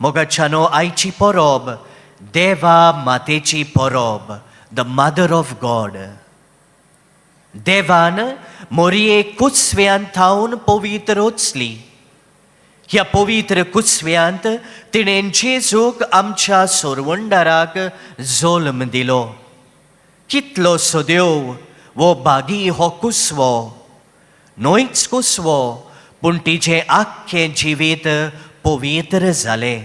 मोगाच्यानो, आयची परब देवा मातेची परब, the mother of God. देवान मोरये कुसव्यांत थावन पवित्र रचली. ह्या पवित्र कुसव्यांत तिणें जेजूक, आमच्या सोरवंडाराक, जल्म दिलो. कितलो सदेव वो भागी हो कुसवो. न्हयच कुसवो, पूण तिजें आख्खें जिवीत पवित्र जालें.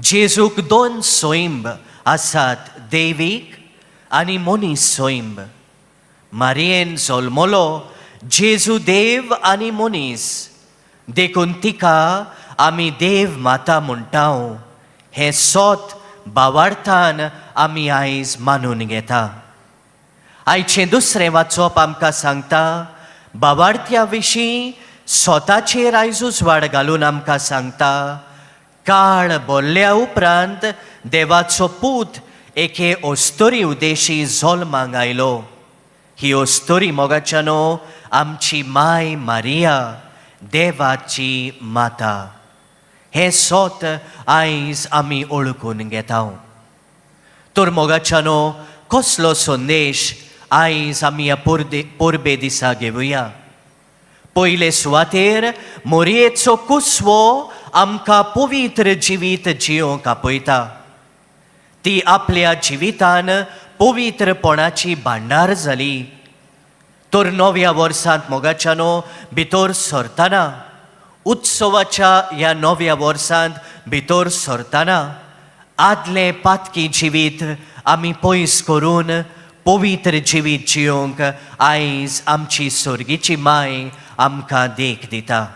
जेजूक दोन सैंब आसात, दैवीक आनी मनीस सैंब. मारयेन जल्मलो जेजू देव आनी मनीस, देखून तिका आमी देव माता म्हणटा. हें सोत भावार्थान आमी आयज मानून घेता. आयचें दुसरें वाचप आमकां सांगता, भावार्थ्या विशीं स्वताचेर आयज उजवाड घालून आमकां सांगता, काळ बोल्ल्या उपरांत देवाचो पूत एके अस्तुरी उदेशी जल्माक आयलो. ही अस्तुरी, मोगाच्यानो, आमची माय मारिया, देवाची माता. हें सोत आयज आमी ओळखून घेता. तर मोगाच्यानो, कसलो संदेश आयज आमी ह्या परबे दिसा घेवया? पयले सुवातेर मोरयेचो कुसवो आमकां पवित्र जिवीत जियोंक आपयता. ती आपल्या जिवितान पवित्रपणाची भांडार जाली. तर नव्या वर्सांत, मोगाच्यानो, भितर सरतना, उत्सवाच्या ह्या नव्या वर्सांत भितर सरतना, आदलें पातकी जिवीत आमी पयस करून पवित्र जिवीत जियोंक आयज आमची सर्गीची माय आमकां देख दिता.